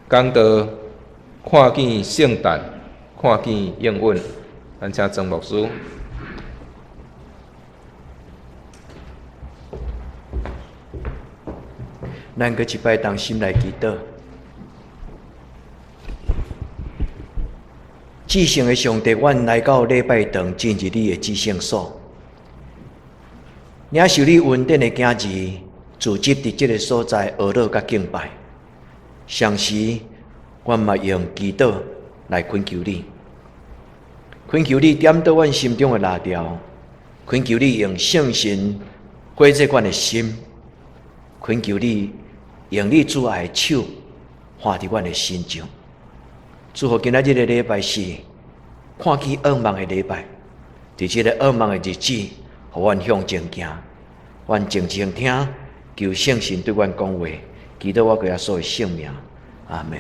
講道看見聖誕，看見應允。咱請曾牧師。咱閣一擺同心來祈禱。至聖的上帝，阮來到禮拜堂，進入你的至聖所，領受你恩典的囝兒，聚集佇這个所在，學樂佮敬拜。同時，阮嘛用祈禱來懇求你，懇求你點著阮心中的蠟燭，懇求你用聖神火熱阮的心，懇求你用你慈愛的手按佇阮的身上。祝福今仔日的禮拜是看見願望的禮拜，佇這个願望的日子，予阮向前行，阮靜靜聽，求聖神對阮講話，祈禱我過耶穌的聖名，阿門。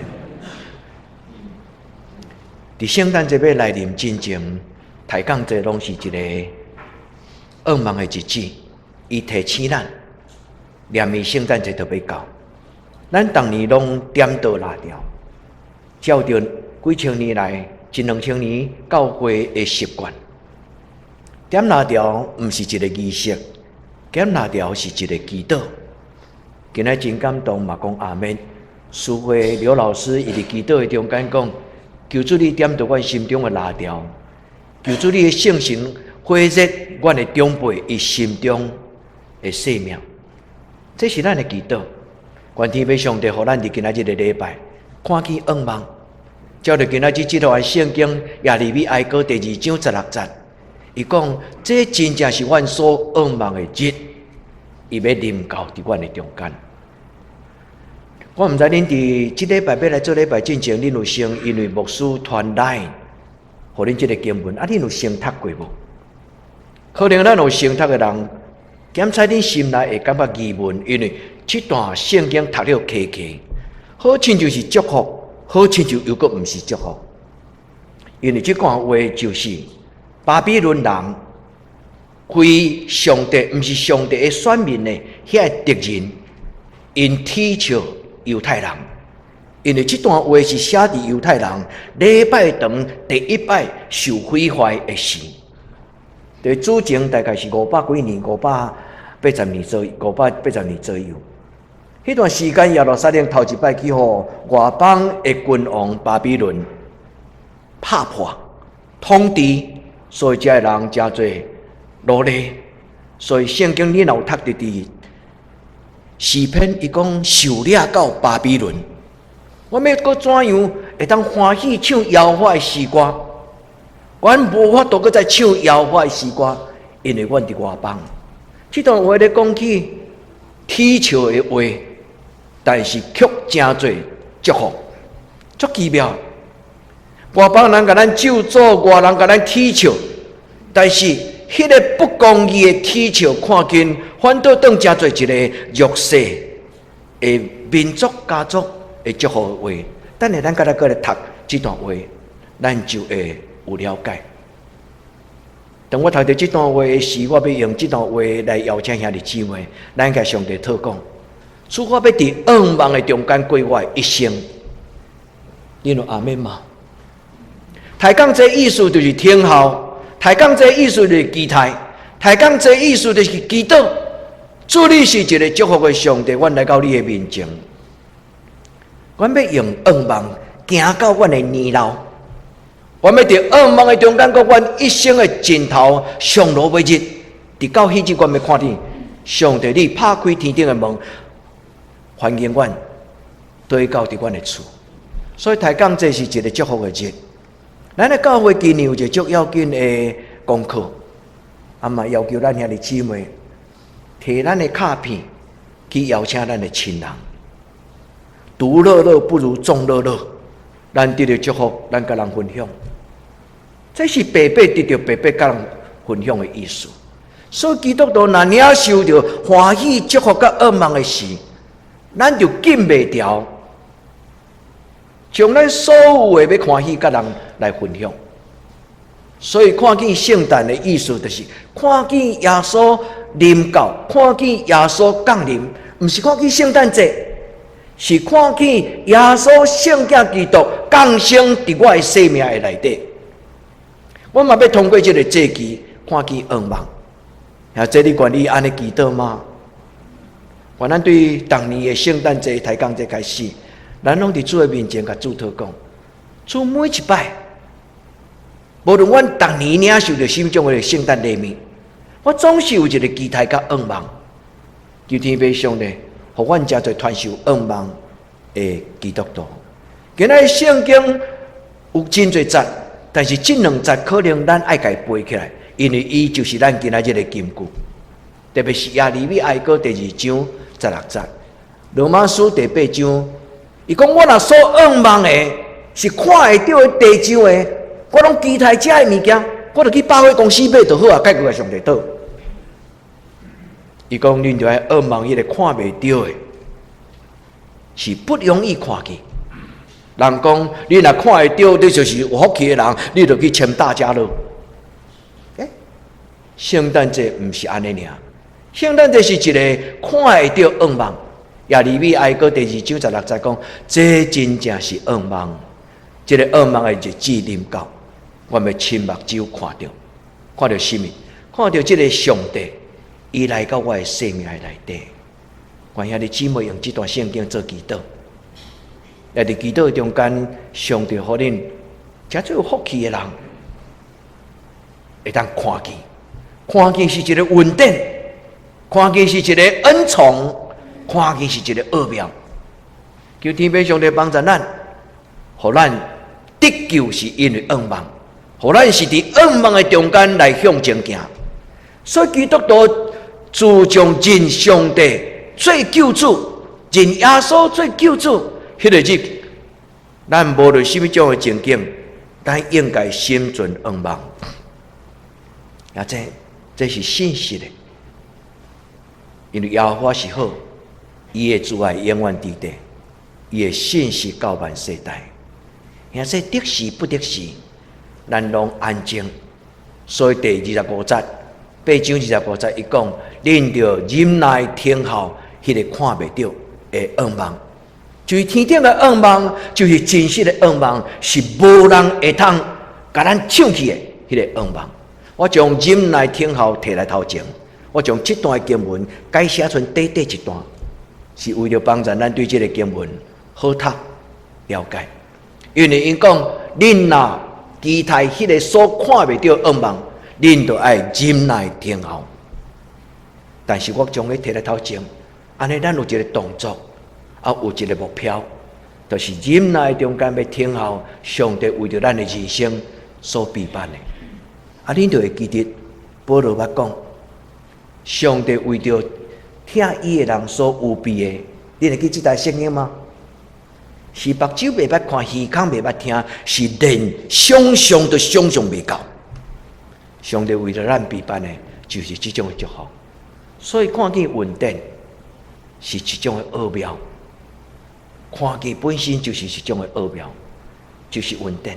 佇聖誕節欲來臨進前，抬槓節攏是一个願望的日子，伊提醒咱，念伊聖誕節就欲到，咱逐年攏點著蠟燭。照著幾千年來，一兩千年教會的習慣，點蠟燭毋是一个儀式，點蠟燭是一个祈禱。今仔真感動嘛，講阿們。蘇慧劉老師伊佇祈禱的中間講：求主你點著阮心中的蠟燭，求主你的聖神火熱阮的長輩伊心中的生命。這是咱的祈禱。願天父上帝予咱佇今仔日的禮拜。看見願望，照著今仔日這段聖經耶利米哀歌第二章十六節，伊講：這真正是阮所願望的日，伊欲臨到佇阮的中間。我毋知恁佇這禮拜欲來做禮拜進前，恁有先因為牧師傳 LINE，予恁這个經文，啊，恁有先讀過無？可能咱有先讀的人，檢查恁心內會感覺疑問，因為這段聖經讀了奇奇。好親像是祝福，好親像又閣毋是祝福，因為這段話就是巴比倫人非上帝，毋是上帝的選民的遐個敵人，𪜶恥笑猶太人。因為這段話是寫佇猶太人禮拜堂第一擺受毀壞的時，佇主前大概是五百幾年，580年左右，580年左右。彼段時間，耶路撒冷頭一擺去予外邦的君王巴比倫拍破統治，所以遮的人誠濟奴隸。所以聖經你若有讀著佇詩篇，伊講受掠到巴比倫，阮欲閣怎樣會當歡喜唱耶和華的詩歌？阮無法度閣再唱耶和華的詩歌，因為阮佇外邦。這段話咧講起。恥笑的話，但是卻成做祝福，足奇妙。外邦人共咱咒詛，外人共咱恥笑，但是彼个不公義的恥笑，看見反倒當成做一个弱勢的民族家族的祝福的話。等下咱閣來閣來讀這段話，咱就會有了解。當我讀著這段話的時，我欲用這段話來邀請兄弟姊妹，咱共上帝禱告。主，我欲佇願望的中間過我的一生。恁有阿們嗎？抬槓這意思就是聽候，抬槓這意思就是期待，抬槓這意思就是祈禱。主，你是一个祝福的上帝，阮來到你的面前，阮欲用願望行到阮的年老。阮欲佇願望的中間，過阮一生的盡頭，上路尾日，直到彼日，阮欲看見上帝，你拍開天頂的門，歡迎阮轉到佇阮的厝。所以，抬槓這是一个祝福的日。咱的教會今年有一个足要緊的功課，啊嘛要求咱兄弟姊妹提咱的卡片去邀請咱的親人。獨樂樂不如眾樂樂。咱得著祝福，咱佮人分享，這是白白得著白白佮人分享的意思。所以基督徒若領受著歡喜祝福佮願望的時，咱就禁袂牢，將咱所有的欲歡喜佮人來分享。所以看見聖誕的意思，就是看見耶穌臨到，看見耶穌降臨，毋是看見聖誕節。是看見耶穌聖子基督降生佇我的生命的內底。我嘛欲通過這个節期看見願望。啊，這你願意按呢祈禱嗎？願咱對逐年的聖誕節、抬槓節開始，咱攏佇主的面前共主禱告。主每一擺，無論阮逐年領受著啥物種的聖誕禮物，我總是有一个期待佮願望。求天父上帝，予阮成做傳授願望的基督徒。今仔日聖經有真濟節，但是這兩節可能咱愛共伊背起來，因為伊就是咱今仔日的金句。特別是耶利米哀歌第二章十六節，羅馬書第八章，伊講我若所願望的是看會著的地上的，我攏期待這个物件，我就去百貨公司買就好啊，解決共上帝討。伊講恁著愛願望彼个看袂著的，是不容易看見。人講你若看會著，你就是有福氣的人，你就去簽大家樂。欸，聖誕節毋是按呢爾，聖誕節是一个看會著願望。耶利米哀歌第二章十六節講，這真正是願望，這个願望的日子臨到，我欲親目睭看著，看著啥物？看著這个上帝，伊來到我的生命內底。願兄弟姊妹用這段聖經做祈禱，也佇祈禱中間，上帝予恁成做有福氣的人，會當看見，看見是一个恩典，看見是一个恩寵，看見是一个奧妙。求天父上帝幫助咱，予咱得救是因為願望，予咱是佇願望的中間來向前行。所以基督徒自從認上帝做救主，認耶穌做救主，彼个日，咱無論啥物種的情景，咱應該心存願望。啊，這是信實的，因為耶和華是好，伊的慈愛永遠佇地，伊的信實到萬世代。兄弟得時不得時，咱攏安靜。所以第二十五節，八章二十五節，伊講：恁著忍耐等候，彼个看袂著的願望，就是天頂的願望，就是真實的願望，是無人會通共咱搶去的彼个願望。我將忍耐等候提來頭前，我將這段經文改寫成短短一段，是為著幫助咱對這个經文好讀了解。因為𪜶講，恁若期待彼个所看袂著的願望，恁就愛忍耐等候。但是我將彼提來頭前，按呢咱有一个動作，啊有一个目標，就是忍耐中間欲等候上帝為著咱的人生所備辦的。啊，恁就會記得保羅捌講，上帝為著疼伊的人所預備的，你會記這段聖經嗎？是目睭袂捌看，耳孔袂捌聽，是連想像都想像袂到。上帝為著咱備辦的，就是這種的祝福。所以看見恩典是一種的奧妙，看見本身就是一種的奧妙，就是恩典。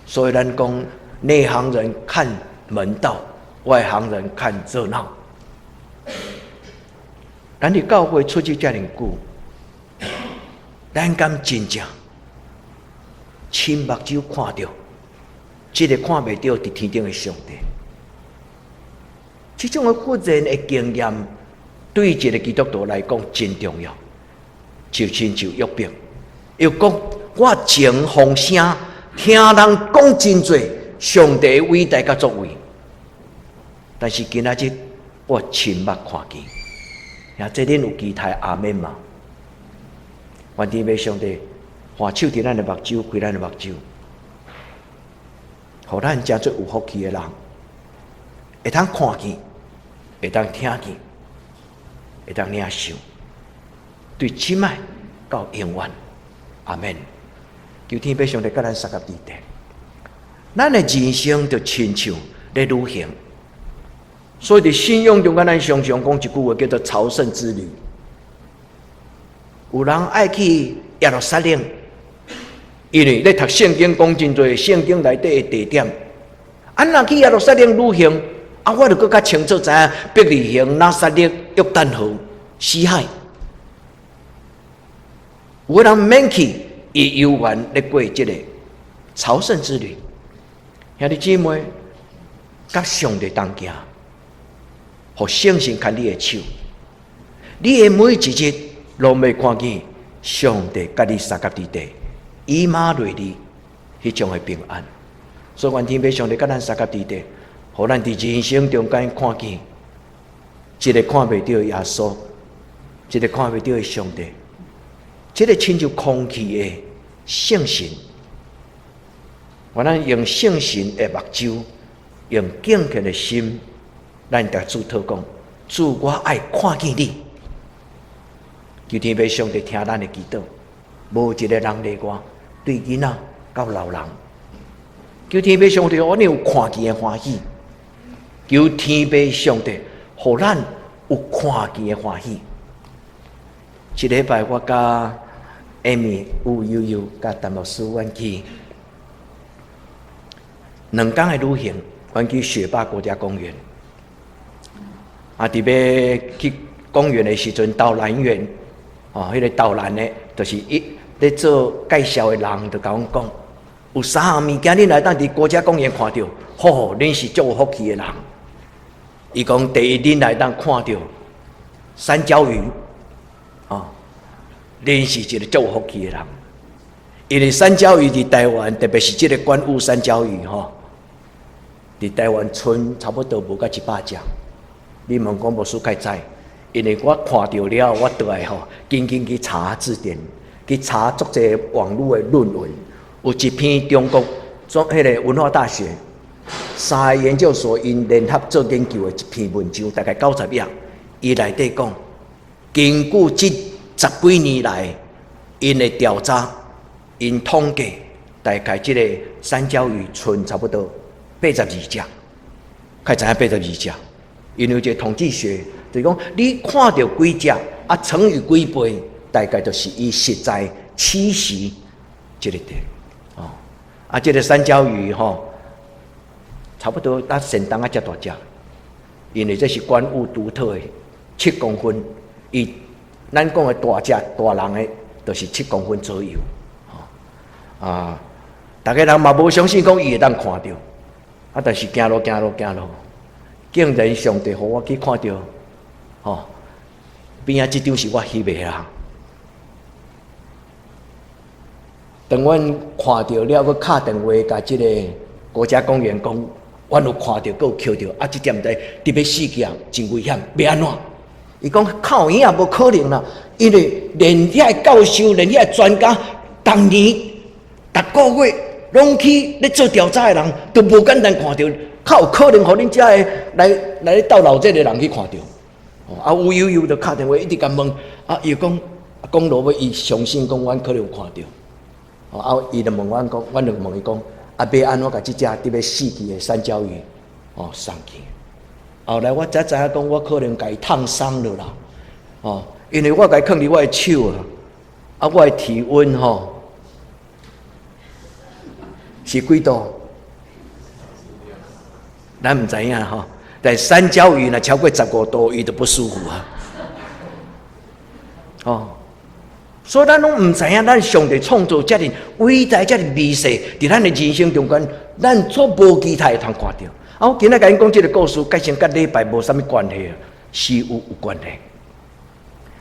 所以咱講內行人看門道，外行人看熱鬧。咱佇教會出去遮爾久，咱敢真正親目睭看著這个看袂著佇天頂的上帝？這種的忽然的經驗，對一个基督徒來講真重要。就親像約伯，伊講我前風聲聽人講真濟上帝偉大佮作為，但是今仔日我親目看見，兄弟恁有期待阿們嗎？願天父上帝看守佇咱的目睭，開咱的目睭，予咱成做有福氣的人，會當看見，會當聽見，會當領受，對這擺到永遠，阿們。求天父上帝佮咱相佮佇底，咱的人生就親像咧旅行，所以佇信仰中間，咱常常講一句話叫做朝聖之旅。有人愛去耶路撒冷，因為咧讀聖經講真濟聖經內底的地點。啊，若去耶路撒冷旅行，啊，我就閣較清楚知影伯利恆、拿撒勒、約旦河、死海。有的人毋免去，伊猶原咧過這个朝聖之旅。兄弟姊妹，佮上帝同行，予聖神牽你的手，你的每一日攏會看見上帝佮你相佮佇地，以馬內利彼種的平安。所以願天父上帝佮咱相佮佇地，予咱佇人生中間看見一个看袂著的耶穌，一个看袂著的上帝，這个親像空氣的聖神。願咱用聖神的目睭，用敬虔的心，咱共主禱講：主，我愛看見你。求天父上帝聽咱的祈禱，無一个人例外，對囡仔到老人。求天父上帝，予阮有看見的歡喜。求天父上帝，予咱有看見的歡喜。這禮拜我佮 Amy、有悠悠、佮陳牧師，阮去2工的旅行，阮去雪霸國家公園。啊，佇欲去公園的時陣，導覽員，哦，彼個導覽的，就是伊咧做介紹的人，就共阮講，有三項物件，恁會當佇國家公園看著，吼，恁是足有福氣的人。伊講，第一，恁會當看著山椒魚，哦，恁是一個足有福氣的人。因為山椒魚佇台灣，特別是這個觀霧山椒魚，吼，佇台灣賰差不多無到100隻。你問講牧師敢知？因為我看著了，我倒來吼，緊緊去查字典，去查足濟網路的論文，有一篇中國中彼个文化大學三个研究所𪜶聯合做研究的一篇文章，大概90頁。伊內底講，根據這十幾年來𪜶的調查，𪜶統計，大概這個山椒魚賰差不多82隻，較知影82隻？因為有一個統計學，就是講你看著幾隻，啊乘以幾倍，大概就是伊實在棲息這个點。哦，啊，這个山椒魚吼，差不多咱善東仔遮大隻，因為這是觀霧獨特的7公分，伊咱講的大隻大人的，就是七公分左右。吼，啊，逐家人嘛無相信講伊會當看著，啊，但是行路行路行路，竟然上帝予我去看著，吼，邊仔這張是我翕的啦。當阮看著了，閣敲電話共這個國家公園講，阮有看著，閣有抾著，啊，這隻毋知佇欲死去啊，真危險，欲按怎？伊講較有影也無可能啦，因為連遐个教授，連遐个專家，逐年、逐個月攏去咧做調查的人，都無簡單看著，較有可能予恁遮个來來咧鬥鬧這个人去看著。啊，有悠悠就敲電話一直共問，啊，伊講講落尾，伊相信講阮可能有看著。啊，伊就問阮講，阮就問伊講，啊，欲按怎共這隻佇欲死去的山椒魚，哦，送去。後來我才知影講，我可能共伊燙傷了啦，哦，因為我共伊囥佇我的手啊，啊，我的體溫吼是幾度？咱毋知影吼，但山椒魚若超過15度，伊就不舒服啊，哦。所以咱攏毋知影，咱上帝創造遮爾偉大、遮爾微細，佇咱的人生中間，咱足無期待會通看著。啊，我今仔共恁講這个故事，佮先佮禮拜無啥物關係啊，是有有關係。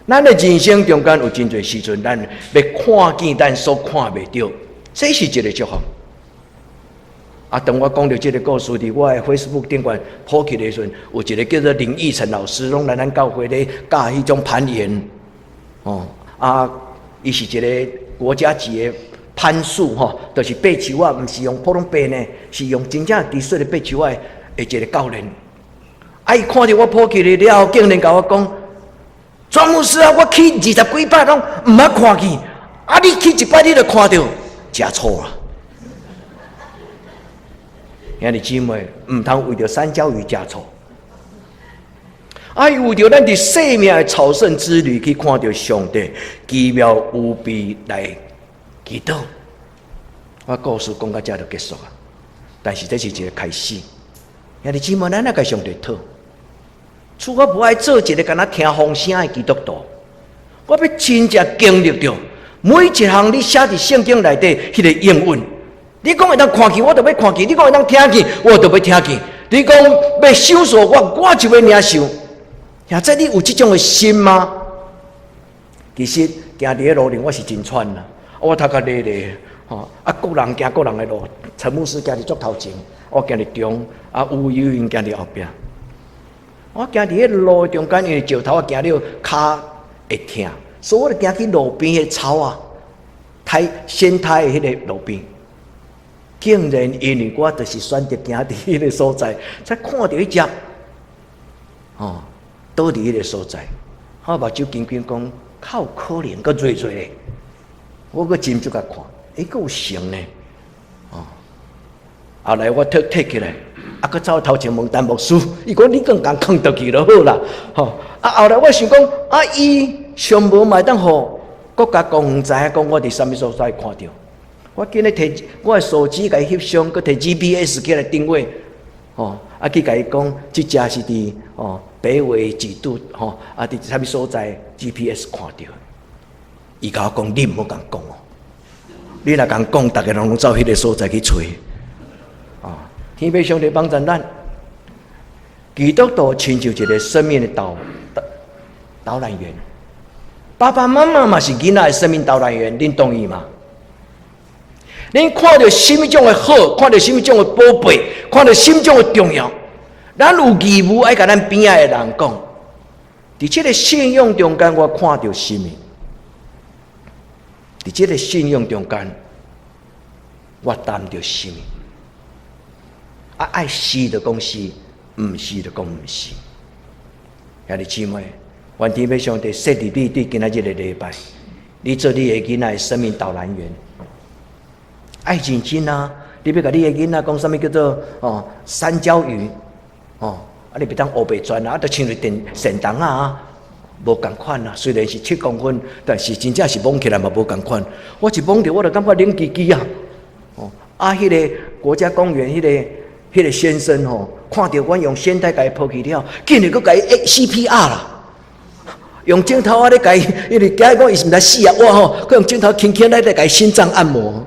咱的人生中間有真濟時陣，咱欲看見咱所看袂著，這是一个祝福。啊，當我講著這个故事，佇我的 Facebook 頂懸 po 起來的時陣，有一个叫做林義成老師，攏來咱教會咧教彼種攀岩，哦，啊。伊是一个國家級的攀樹吼，就是爬樹仔，毋是用普通爬呢，是用真正技術的爬樹仔的一个教練。啊，伊看著我 po 起來了後，竟然共我講：莊牧師啊，我去二十幾擺攏毋捌看見，啊，你去一擺你就看著，食醋啦。兄弟姊妹，毋通為著山椒魚食醋。啊！為著咱佇生命的朝聖之旅去看著上帝奇妙無比來祈禱。我故事講到遮就結束啊！但是這是一个開始。兄弟姊妹，咱來共上帝討。主，我無愛做一个干焦聽風聲的基督徒，我欲真正經歷著每一項你寫佇聖經內底彼个應允，你講會當看見，我就欲看見；你講會當聽見，我就欲聽見。你講欲賞賜我，我就欲領受。現在你有這種的心嗎？其實行佇咧路頂，我是真喘啦，我頭殼咧咧，吼啊，各人行各人的路，陳牧師行佇足頭前，我行佇中，啊，吳有雲行佇後壁。我行佇彼路中間，因為石頭仔行了跤會疼，所以我就行去路邊的草仔，苔蘚苔的彼个路邊。竟然因為我就是選擇行佇彼个所在，才看著彼隻，吼，倒佇彼个所在，我目睭緊緊講，較有可能閣銳銳的，我閣斟酌共看，欸，閣有成呢，哦，後來我摕摕起來，啊，閣走頭前問陳牧師，伊講你閣共囥倒去就好啦，吼，啊，後來我想講，啊，伊上無嘛會當予國家公園知影講我佇啥物所在看著，我緊咧提我的手機共伊翕相，閣提 GPS 起來定位，吼，啊去共伊講，這隻是佇吼北緯幾度，吼，啊佇啥物所在 GPS 看著。伊共我講，你毋好共講哦，你若共講，逐家人攏走彼个所在去揣。啊，天父上帝幫助咱，基督徒親像一个生命的導覽員，爸爸媽媽嘛是囡仔的生命導覽員，恁同意嗎？恁看著啥物種的好，看著啥物種的寶貝，看著啥物種的重要，咱有義務愛共咱邊仔的人講。佇這个信仰中間，我看著啥物？佇這个信仰中間，我擔著啥物？啊，愛是就講是，毋是就講毋是。兄弟姊妹，願天父上帝設立你對今仔日的禮拜，你做你的囡仔的生命導覽員。愛認真啊！你欲共你的囡仔講啥物叫做哦山椒魚哦，啊你袂當烏白轉啊，啊就親像電線筒啊，無仝款啊。雖然是7公分，但是真正是摸起來嘛無仝款。我一摸著，我就感覺冷吱吱啊！哦，啊，彼个國家公園彼個先生吼，看著阮用鉎帶共伊抱起了，竟然閣共伊 CPR 啦！用指頭仔咧共伊，因為驚講伊是毋知死啊！我吼，閣用指頭輕輕咧咧共伊心臟按摩。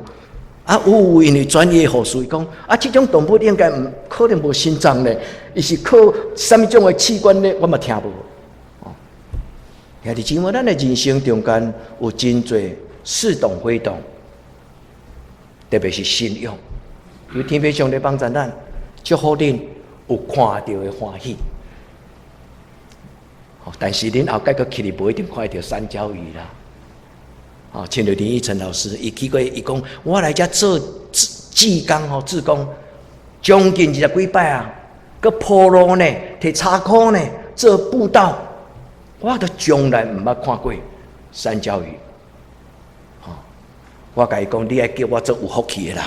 啊，有因為專業護士講，啊，這種動物應該毋可能無心臟咧，伊是靠啥物種的器官咧？我嘛聽無。哦，兄弟姊妹，咱的人生中間有真濟似懂非懂，特別是信仰。求天父上帝幫助咱，祝福恁有看著的歡喜。但是恁後蓋閣去哩，無一定看會著山椒魚啦。哦，親像林依晨老師，伊去過，伊講我來遮做志工吼，志工將近二十幾擺啊，閣鋪路呢，提柴箍呢，做步道，我都從來毋捌看過山椒魚。吼，我共伊講，你愛叫我做有福氣的人，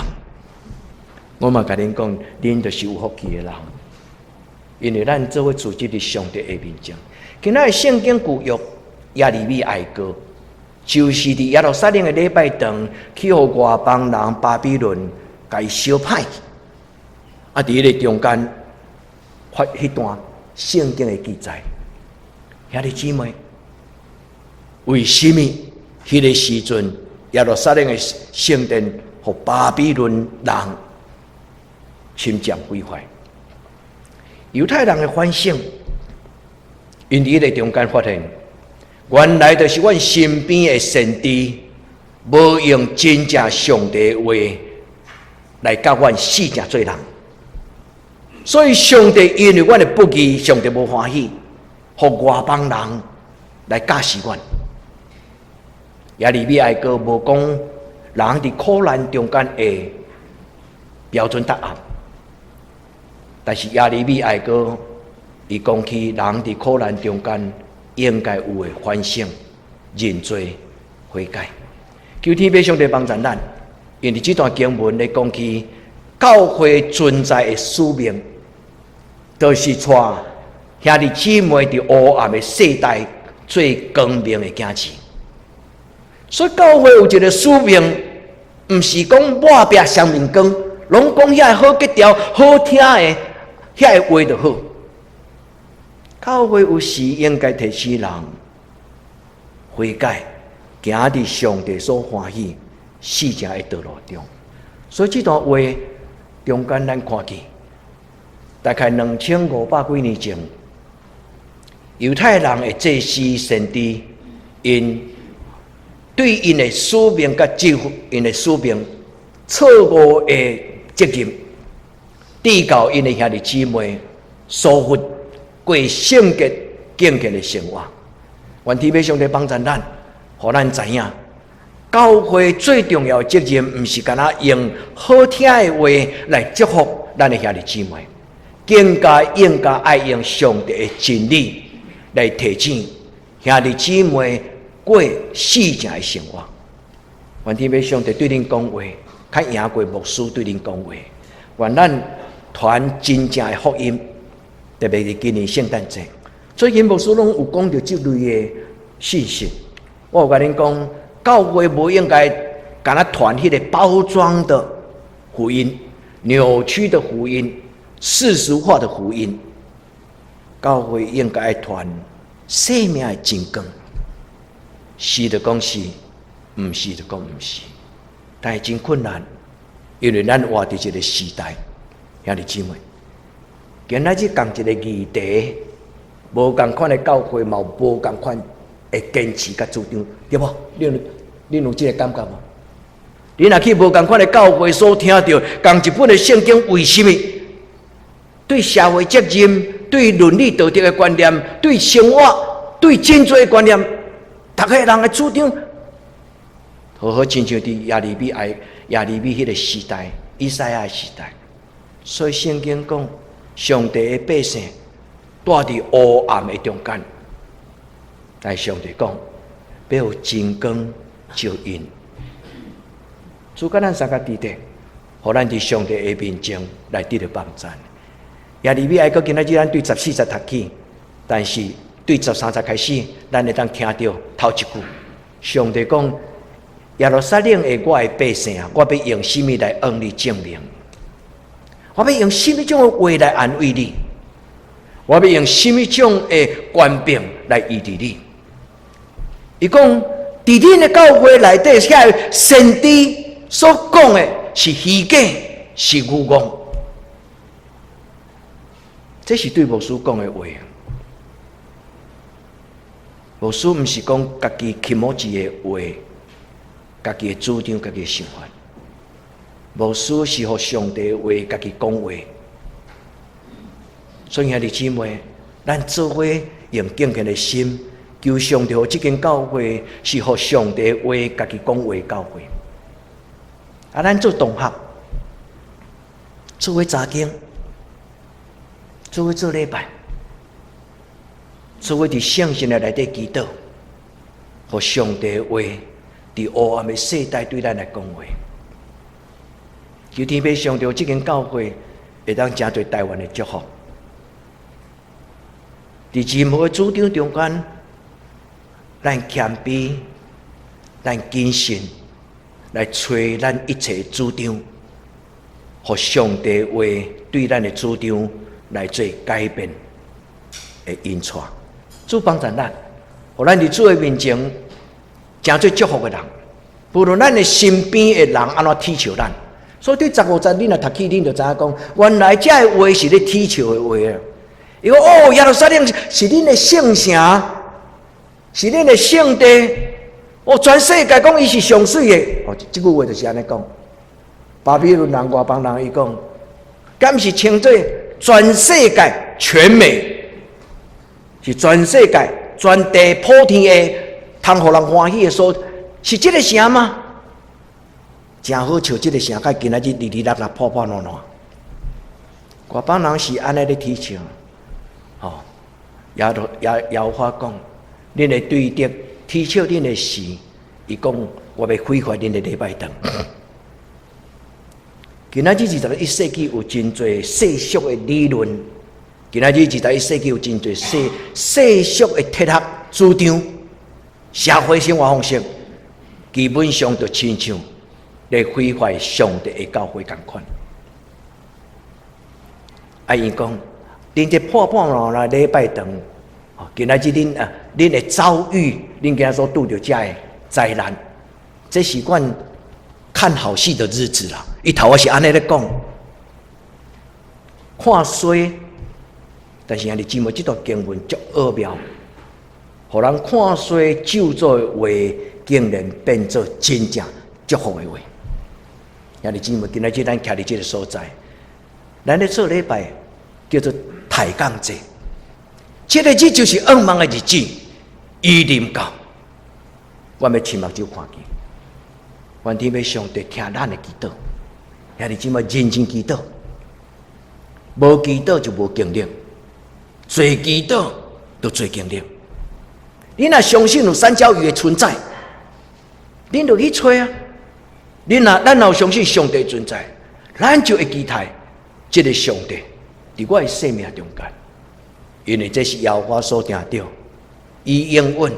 我嘛共恁講，恁就是有福氣的人，因為咱做伙聚集佇上帝的面前。今仔日聖經舊約耶利米哀歌。就是佇耶路撒冷的禮拜堂，去予外邦人巴比倫共伊燒歹去，啊！佇彼個中間發彼段聖經的記載，兄弟姊妹，為啥物彼個時陣耶路撒冷的聖殿予巴比倫人侵佔毀壞？猶太人的反省，𪜶佇彼個中間發現，原來就是阮身邊的先知，無用真正上帝的話來教阮死正做人，所以上帝因為阮的不義，上帝無歡喜，予外邦人來教示阮。耶利米哀歌無講人佇苦難中間的標準答案，但是耶利米哀歌伊講起人佇苦難中間應該有的反省、認罪、悔改。求天父上帝幫助咱，因為這段經文咧講起教會存在的使命，就是帶兄弟姊妹佇黑暗的世代做光明的囝兒。所以教會有一個使命，毋是講抹壁雙面光，攏講遐个好格調、好聽的遐个話就好。教會有時應該提醒人悔改，行佇上帝所歡喜四正的道路中。所以這段話中間，咱看見大概2500幾年前，猶太人的祭司先知，𪜶對𪜶的使命佮職分，𪜶的使命錯誤的責任，致到𪜶的兄弟姊妹疏忽過聖潔敬虔的生活。願天父上帝幫助咱，予咱知影，教會最重要的責任，毋是干焦用好聽的話來祝福咱的兄弟姊妹，更加應該愛用上帝的真理來提醒兄弟姊妹過四正的生活。願天父上帝對恁講話，較贏過牧師對恁講話。願咱傳真正的福音，特別是今年聖誕節。最近牧師攏有講著這類的信息。我有共恁講，教會無應該干焦傳彼個包裝的福音、扭曲的福音、世俗化的福音。教會應該傳生命的真光，是就講是，毋是就講毋是。但是真困難，因為咱活佇這個時代，兄弟姊妹，今仔日仝一個議題，無仝款的教會嘛有無仝款的堅持佮主張，對無？恁有這個感覺無？你若去無仝款的教會所聽著仝一本的聖經，為啥物？對社會責任、對倫理道德的觀念、對生活、對真濟的觀念，逐个人的主張，好好親像佇耶利米彼個時代、以賽亞的時代。所以聖經講，上帝的百姓住佇烏暗的中間，但上帝講，欲予真光照𪜶。主佮咱相佮佇咧，予咱佇上帝的面前來得著幫贊。耶利米哀歌今仔日咱對14節讀起，但是對13節開始，咱會當聽著頭一句，上帝講：耶路撒冷的我的百姓啊，我欲用啥物來向你證明？我欲用啥物種的話來安慰你？我欲用啥物種的權柄來醫治你？伊講，佇恁的教會內底，遐个先知所講的是虛假，是虛妄。這是對牧師講的話。牧師毋是講家己気持ち的話，家己的主張，家己的想法。牧師是予上帝話家己講話。所以兄弟姊妹，咱做伙用敬虔的心，求上帝予這間教會是予上帝話家己講話教會。啊，咱做同學，做伙查經，做伙做禮拜，做伙佇聖神的內底祈禱，予上帝話佇黑暗的世代對咱來講話。求天父上帝這間教會會當成做台灣的祝福。佇任何的主張中間，咱謙卑，咱謹慎，來揣咱一切主張，予上帝話對咱的主張來做改變的引帶。主幫助咱，予咱佇主的面前成做祝福的人。無論咱的身邊的人按怎恥笑咱，所以對15節，恁若讀起，恁就知影講，原來這个話是咧恥笑的話啊！伊講哦，耶路撒冷是恁的聖城，是恁的聖地，哦，全世界講伊是上媠的，哦，這句話就是按呢講。巴比倫人、外邦人伊講，敢是稱做全世界全美，是全世界全地普天的通予人歡喜的所，是這个城嗎？誠好笑，這个城佮今仔日離離落落、破破爛爛。外邦人是按呢咧恥笑，吼，耶和華講，恁的對敵恥笑恁的時，伊講我欲毀壞恁的禮拜堂。今仔日21世紀有真濟世俗的理論，今仔日21世紀有真濟世俗的哲學主張，社會生活方式，基本上就親像咧毀壞上帝的教會仝款。啊，伊講，恁這破破爛爛禮拜堂，今仔日恁啊，恁的遭遇，恁今仔所拄著遮的災難，這是阮看好戲的日子啦。伊頭仔是按呢咧講，看衰，但是兄弟姊妹，這段經文足奧妙，予人看衰咒詛的話，竟然變做真正祝福的話。兄弟姊妹，今仔日咱徛佇這个所在，咱咧做禮拜叫做抬槓節，這個日就是向望的日子，伊臨到，我欲親目睭看見，願天父上帝聽咱的祈禱，兄弟姊妹認真祈禱，無祈禱就無經歷，濟祈禱就濟經歷。你若相信有山椒魚的存在，恁就去揣啊！恁若咱若有相信上帝存在，咱就會期待這個上帝佇我的生命中間，因為這是耶和華所定著，伊應允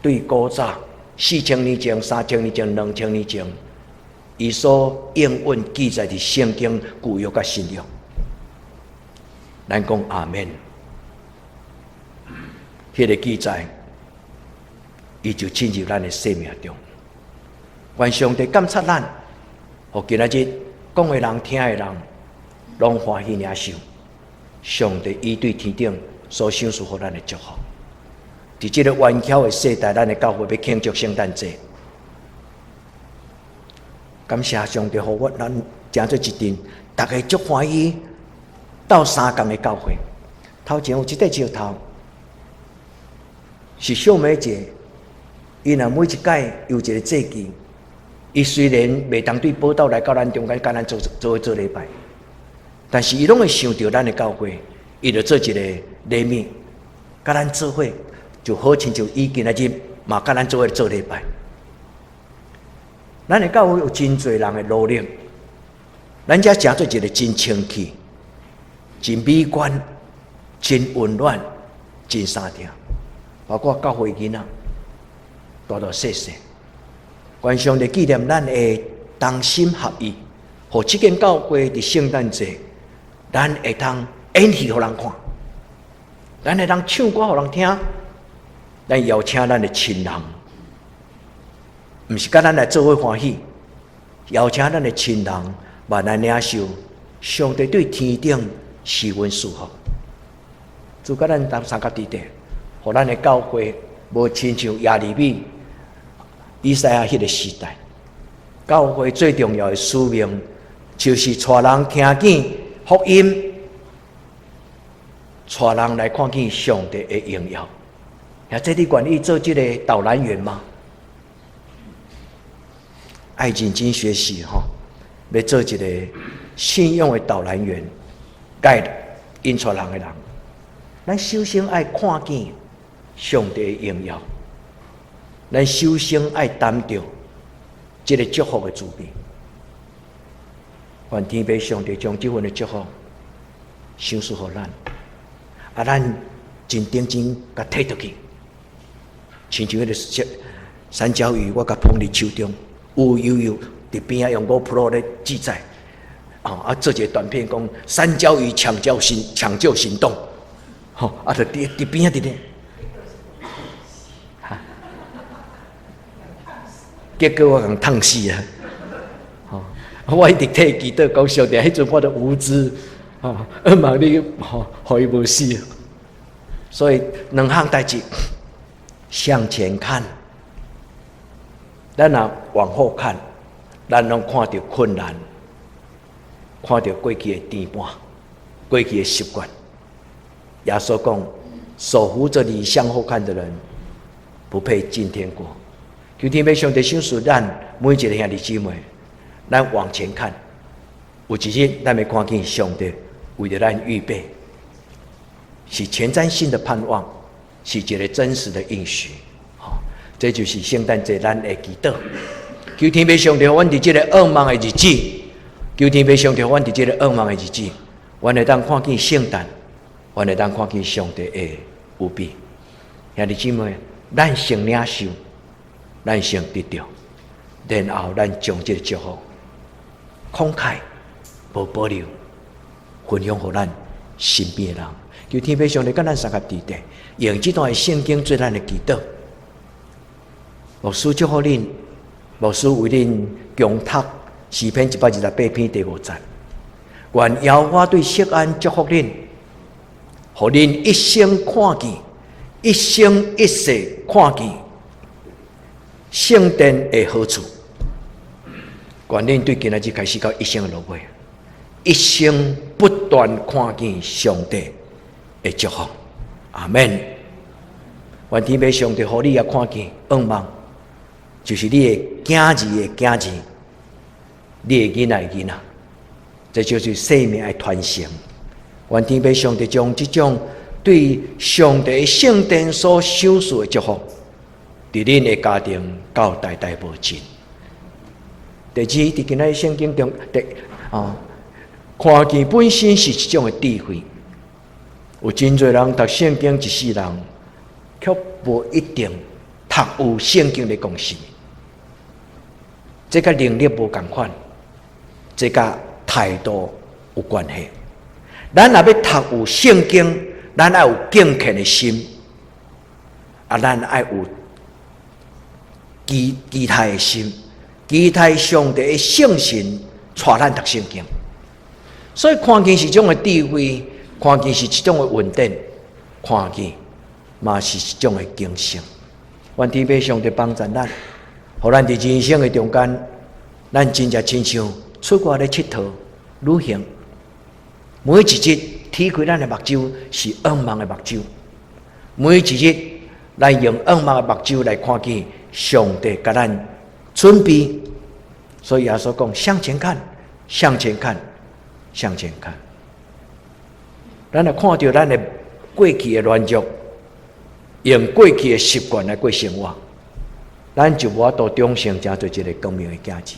對古早4000年前、3000年前、2000年前，伊所應允記載佇聖經舊約佮新約。咱講阿們，彼個記載，伊就進入咱的生命中。願上帝監察咱，予今仔日講的人、聽的人，攏歡喜領受上帝伊對天頂所賞賜予咱的祝福。佇這个頑巧的世代，咱的教會欲慶祝聖誕節，感謝上帝，予我咱成做一陣，逐家足歡喜鬥相仝的教會。頭前有一塊石頭，是秀美姐，伊若每一擺有一个節期，伊雖然袂當對寶島來到咱中間，佮咱做做伙做禮拜，但是伊攏會想著咱的教會，伊就做一个禮物，佮咱做伙，就好親像伊今仔日嘛佮咱做伙做禮拜。咱的教會有真濟人的努力，咱遮成做一个真清氣、真美觀、真溫暖、真相疼，包括教會囡仔，大大細細。願上帝紀念咱的同心合意，予這間教會佇聖誕節，咱會當演戲予人看，咱會當唱歌予人聽，咱邀請咱的親人，毋是佮咱來做伙歡喜，邀請咱的親人，嘛來領受上帝對天頂施恩賜福，主佮咱同相佮佇咧，予咱的教會無親像耶利米、以賽亞彼个時代，教會最重要的使命，就是帶人聽見福音，帶人來看見上帝的榮耀。啊，這你願意做這个導覽員嗎？愛認真學習吼，欲做一个信仰的導覽員，guide 引帶人的人。咱首先愛看見上帝的榮耀。咱首先愛擔著這个祝福的滋味。願天父上帝將這份的祝福賞賜予咱，啊，咱真認真共提倒去，親像彼个山椒魚，我共捧佇手中，有悠悠佇邊仔用 GoPro 咧記載，啊，做一个短片講山椒魚搶救行動，吼，啊，就佇邊仔佇咧。哈，結果我共燙死啊！吼，我一直替祈禱講上帝，彼陣我都無知，吼，希望你吼，予伊無死。所以兩項代誌，向前看，咱若往後看，咱攏看著困難，看著過去的甜伴，過去的習慣。耶穌講：手扶著籬向後看的人，不配進天國。求天父上帝賞賜咱每一个兄弟姊妹，咱往前看，有一日咱會看見上帝為著咱預備，是前瞻性的盼望，是一个真實的應許。吼，這就是聖誕節咱的祈禱。求天父上帝，阮佇這个向望的日子，求天父上帝，阮佇這个向望的日子，阮會當看見聖誕，阮會當看見上帝的預備。兄弟姊妹，咱先領受，咱先得著，然後咱將這个祝福慷慨無保留分享予咱身邊的人。求天父上帝佮咱相佮佇咧，用這段的聖經做咱的祈禱。牧師祝福恁，牧師為恁恭讀詩篇128篇第五節。願耶和華對錫安祝福恁，予恁一生看見，一生一世看見聖殿的好處。願恁對今仔日開始到一生的落尾，一生不斷看見上帝的祝福。阿門。願天父上帝予你也看見願望，就是你的囝兒的囝兒，你的囡仔的囡仔，這就是生命的傳承。願天父上帝將這種對上帝聖殿所賞賜的祝福，佇恁的家庭到代代無盡。第二，佇今仔聖經中，第啊，看見本身是一種的智慧。有真濟人讀聖經一世人，卻無一定讀有聖經咧講啥物。這佮能力無仝款，這佮態度有關係。咱若欲讀有聖經，咱愛有敬虔的心，啊，咱愛有期待的心，期待上帝的聖神帶咱讀聖經。所以看見是一種的智慧，看見是一種的穩定，看見嘛是一種的警醒。願天父上帝幫助咱，予咱佇人生的中間，咱真正親像出外咧𨑨迌旅行，每一日提開咱的目睭是仰望的目睭，每一日來用仰望的目睭來看見上帝共咱準備。所以耶穌講：向前看，向前看，向前看。咱若看著咱的過去的軟弱，用過去的習慣來過生活，咱就無法度長成成做一個光明的囝兒。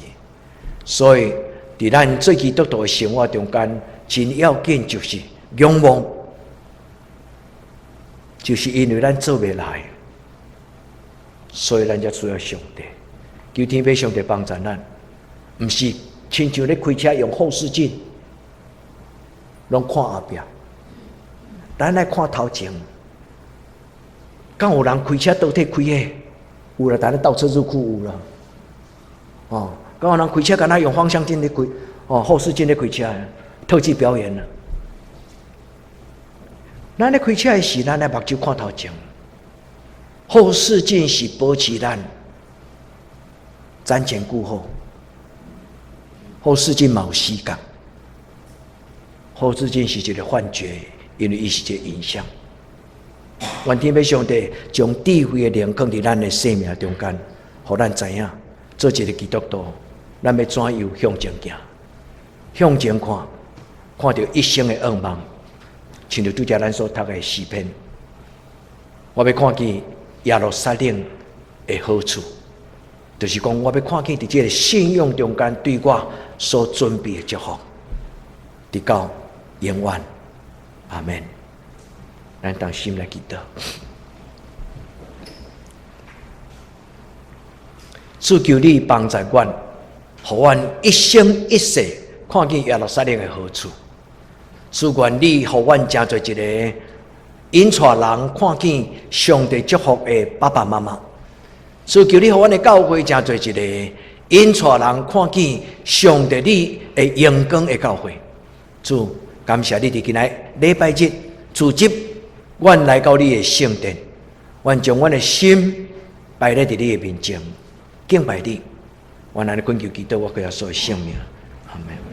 所以，佇咱做基督徒的生活中間，真要緊就是仰望，就是因為咱做袂來，所以咱才需要上帝。求天父上帝幫助咱，毋是親像咧開車用後視鏡，攏看後壁，咱愛看頭前。敢有人開車倒退開的？有啦，但咧倒車入庫有啦。哦，敢有人開車敢若用方向鏡咧開？哦，後視鏡咧開車，特技表演啦。咱咧開車的時，咱愛目睭看頭前。後視鏡是保持咱瞻前顧後。後視鏡嘛有死角。後視鏡是一個幻覺，因為伊是一個影像。願天父上帝將智慧的靈放佇咱的生命中間，予咱知影做一個基督徒，咱欲怎樣向前行，向前看，看著一生的願望，親像拄才咱所讀的詩篇，我欲看見耶路撒冷的好處，就是講我欲看見佇這個信仰中間對我所準備的祝福，直到永遠，阿門。咱同心來祈禱，主求你幫助阮，予阮一生一世看見耶路撒冷的好處。主願你予阮成做一個引帶人看見上帝祝福的爸爸媽媽。主求你予阮的教會成做一個引帶人看見上帝你的榮光的教會。主，感謝你佇今仔禮拜日組織阮來到你的聖殿，阮將阮的心擺咧佇你的面前，敬拜你。阮按呢懇求祈禱，我閣耶穌的聖名，阿門。